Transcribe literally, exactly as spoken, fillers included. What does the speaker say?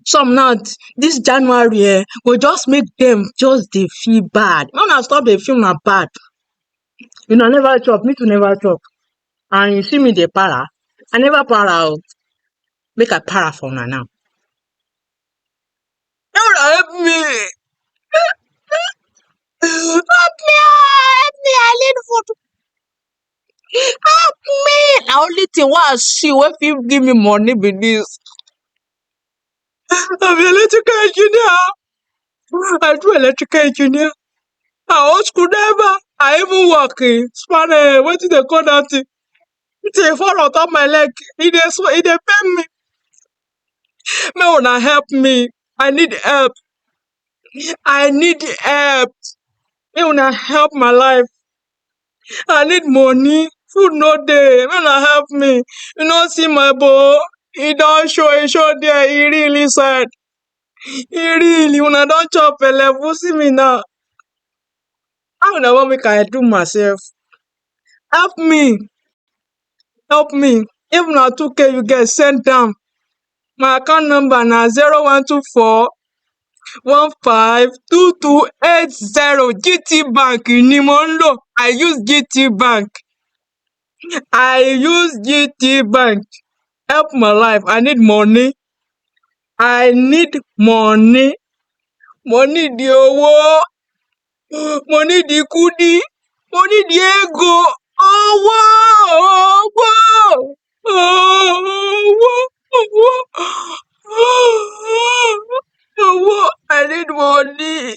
Some now, this January, eh, go just make them just dey feel bad. Make una stop dey feel na bad. Una never chop, me too never chop. And you see me dey para. I never para o. Make I para for una now. Make una help me. Help me, ah, help me, I need food. Help me. Na only thing wey I see wey fit give me money be this. I be electrical engineer. I do electrical engineer. I hold screwdriver. I even work in spanner. Wetin dey call that thing? It dey fall on top my leg. E dey swe-, e dey pain me. Make una help me. I need help. I need help. Make una help my life. I need money. Food no dey. Make una help me. You no see my boo? E don show, e show there. E real inside. E real. Una don chop belle. Who see me now? How una wan make I do myself? Help me. Help me. If na two K you get, send am. My account number na zero one two four one five two two eight zero. G T Bank ni mo ń lò. I use G T Bank. I use G T Bank. Help my life. I need money. I need money. Mo need owó. Mo need kudi. Mo need ego. Owó, owó, owó, owó, owó. I need money.